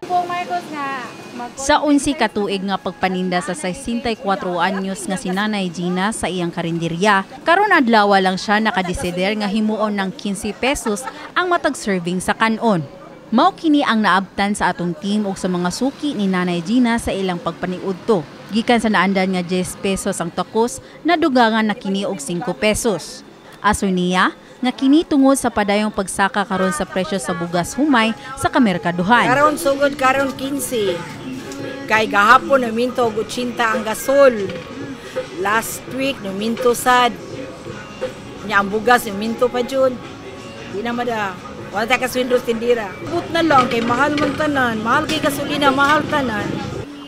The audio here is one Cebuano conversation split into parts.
Bongbong Marcos nga Sa 11 ka tuig nga pagpaninda sa 64 anyos nga si Nanay Gina sa iyang karinderya, karon adlaw lang siya nakadesider nga himuon ng 15 pesos ang matag serving sa kanon. Mao kini ang naabtan sa atong team ug sa mga suki ni Nanay Gina sa ilang pagpaniudto. Gikan sa naandan nga 10 pesos ang takos, nadugangan na kini og 5 pesos. Asoy niya nga kini tungod sa padayong pagsaka karon sa presyo sa bugas humay sa kamerkaduhan. Karon sugod karon 15. Kay gahapon numinto og 80 ang gasol. Last week numinto sad. Nya ang bugas numinto pa jud. Di na mada. Wala ta kasweldo sa tindira. But na lang kay mahal man tanan, mahal kay gasolina, mahal tanan.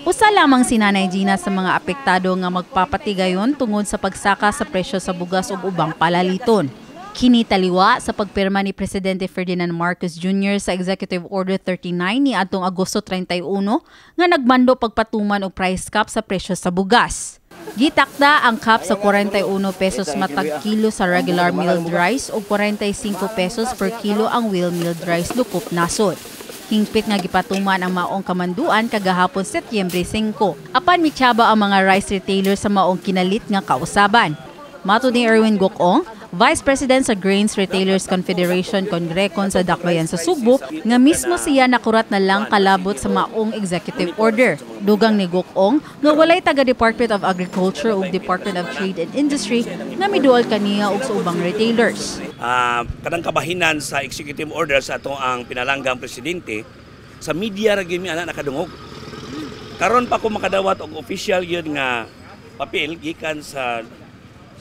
Usa lamang si Nanay Gina sa mga apektado nga magpapatigayon tungod sa pagsaka sa presyo sa bugas ug ubang palaliton. Kini taliwa sa pagpirma ni Presidente Ferdinand Marcos Jr. sa Executive Order 39 ni adtong Agosto 31 nga nagmando pagpatuman og price cap sa presyo sa bugas. Gitakda ang cap sa 41 pesos matag kilo sa regular milled rice ug 45 pesos per kilo ang well milled rice lukop nasod. Hingpit nga gipatuman ang maong kamanduan kagahapon, Setyembre 5. Apan mitsaba ang mga rice retailer sa maong kinalit nga kausaban. Matod ni Erwin Gokong, Vice President sa Grains Retailers Confederation Congrecon sa Dakbayan sa Sugbo, nga mismo siya nakurat na lang kalabot sa maong executive order. Dugang ni Gokong nga walay taga Department of Agriculture ug Department of Trade and Industry nga miduol kaniya og sa ubang retailers. Kanang kabahinan sa executive order sa ato ang pinalanggang presidente, sa media ra gyud mi ana nakadungog. Karon pa ko makadawat og official gyud nga papel gikan sa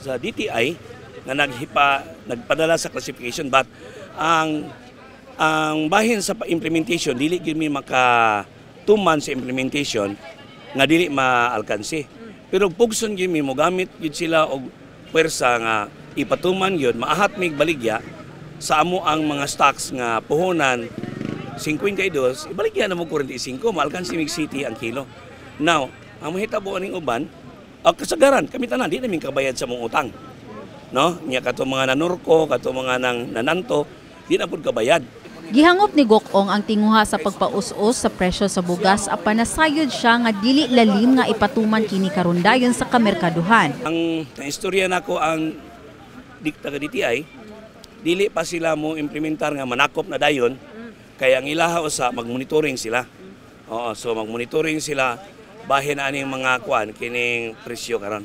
DTI nga nagpadala sa classification, but ang bahin sa implementation, dili gyud mi makatuman sa implementation nga dili maalkansi. Pero pugson gyud mi, mogamit gyud sila og puwersa nga ipatuman gyud, maahat mig baligya sa amo ang mga stocks nga puhunan 52, ibaligya na mo 45, maalkansi mig city ang kilo. Now, ang mahitabo aning uban, ang kasagaran kami tanan di namin kabayad sa mong utang. No? Nya kato mga nanurko, kato mga nang nananto, di na pud kabayad. Gihangop ni Gokong ang tinguha sa pagpaus-us sa presyo sa bugas apan nasayod siya nga dili lalim nga ipatuman kini karon dayon sa kamerkaduhan. Ang istorya nako ang taga DTI, dili pa sila mo implementar nga manakop na dayon kay ang ilaha usa magmonitoring sila. Oo, so magmonitoring sila bahin aning mga kuan kining presyo karon.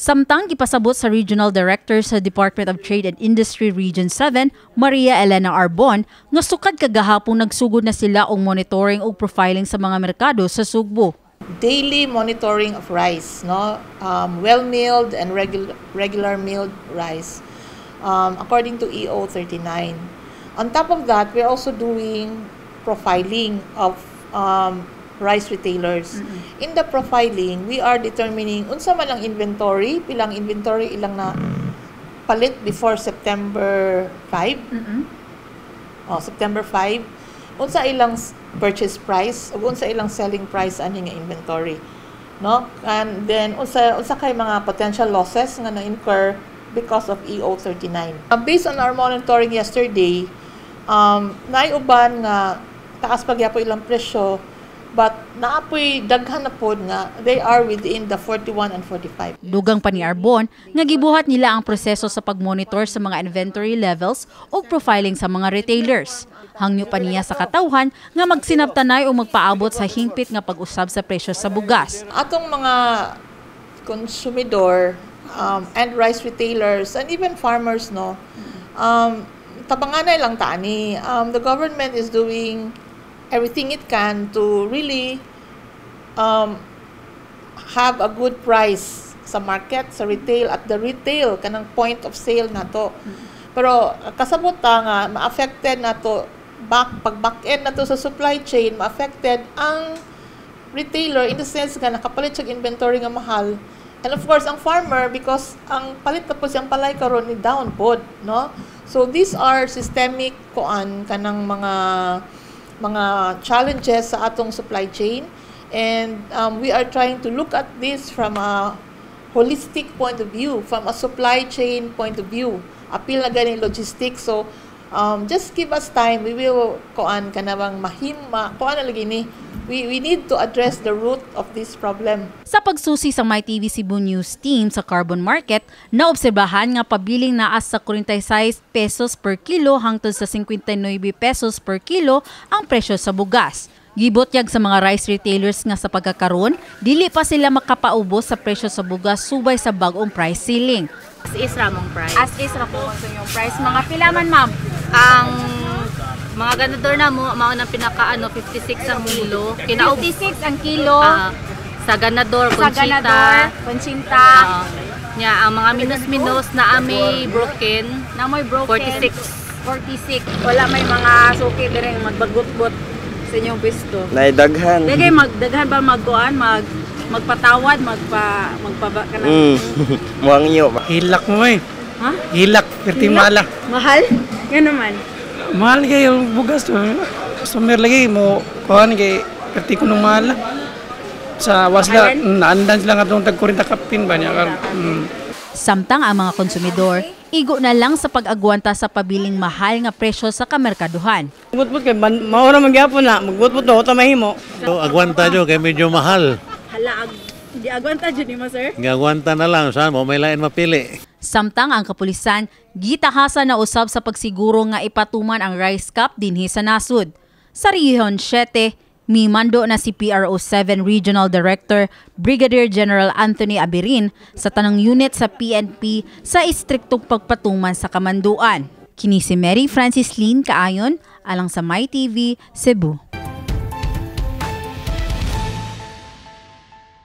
Samtang gipasabot sa Regional Director sa Department of Trade and Industry Region 7, Maria Elena Arbon, nga sukad kagahapon nagsugod na sila og monitoring ug profiling sa mga merkado sa Sugbo. Daily monitoring of rice, no? Well milled and regular milled rice, according to EO 39. On top of that, we're also doing profiling of rice retailers. In the profiling, we are determining unsa man ang inventory, pilang inventory ilang na palit before September 5. Oh, September 5, unsa ilang purchase price ug unsa ilang selling price ani nga inventory, no? And then unsa kay mga potential losses nga na-incur because of EO 39. Based on our monitoring yesterday, naay uban nga taas pa gyapon ilang presyo, but naapoy daghan na pod nga they are within the 41 and 45. Dugang pa ni Arbon nga gibuhat nila ang proseso sa pagmonitor sa mga inventory levels ug profiling sa mga retailers. Hangyo pa niya sa katawhan nga magsinabtanay o magpaabot sa hingpit nga pag-usab sa presyo sa bugas. Atong mga konsumidor and rice retailers and even farmers, no, tabanganay lang ta ani. The government is doing everything it can to really have a good price sa market, sa retail, at the retail kanang point of sale nato. Pero kasabot ta nga ma-affected nato back pag back end nato sa supply chain, ma-affected ang retailer in the sense nga nakapalit siya inventory nga mahal. And of course, ang farmer, because ang palit na po siyang palay karon ni down pod, no? So these are systemic kuan kanang mga challenges sa atong supply chain, and we are trying to look at this from a holistic point of view, from a supply chain point of view. Apil na gani logistics. So Just give us time. We will kuan kanabang mahima kuan na lagi ni. We need to address the root of this problem. Sa pagsusi sa MyTV Cebu News team sa Carbon Market, naobserbahan nga pabiling naa sa 46 pesos per kilo hangtod sa 59 pesos per kilo ang presyo sa bugas. Gibutyag sa mga rice retailers nga sa pagkakaron, dili pa sila makapaubos sa presyo sa bugas subay sa bag-ong price ceiling. As is ramong price. As is ra po sa inyong price. Mga pila man, ma'am? Ang mga ganador na mo, mao nang pinaka ano, 56 ang kilo. Kinaub 56 ang kilo. Sa ganador, Sa Conchita. ganador, Conchita. Nya ang mga minus-minus na ami broken, Na mo'y broken. 46. 46. Wala may mga suki dire magbagot-bot sa inyong pwesto. Naidaghan. Dagay magdaghan ba magkuan magpatawad, magpaba ka na? Muang iyo ba? Hilak mo eh. Ha? Hilak, perti mala. Mahal? Nga naman. Mahal kay yung bugas to. Customer lagi mo kuan kay perti ko nung mahal. Sa wasla, naandan sila nga tong tag 40 kapin ba niya karon. Samtang ang mga konsumidor, igo na lang sa pag-agwanta sa pabiling mahal nga presyo sa kamerkaduhan. Magbutbut kay man, mao ra man gyapon na, magbutbut na uta mahimo. So, agwanta nyo, kay medyo mahal. Hala, di agwanta jud nimo, sir. Nga agwanta na lang, saan mo, may lain mapili. Samtang ang kapulisan, gitahasa na usab sa pagsiguro nga ipatuman ang rice cap dinhi sa nasud. Sa Rehiyon 7, mimando na si PRO 7 Regional Director Brigadier General Anthony Aberin sa tanang unit sa PNP sa istriktong pagpatuman sa kamanduan. Kini si Mary Francis Lynn Kaayon, alang sa MyTV, Cebu.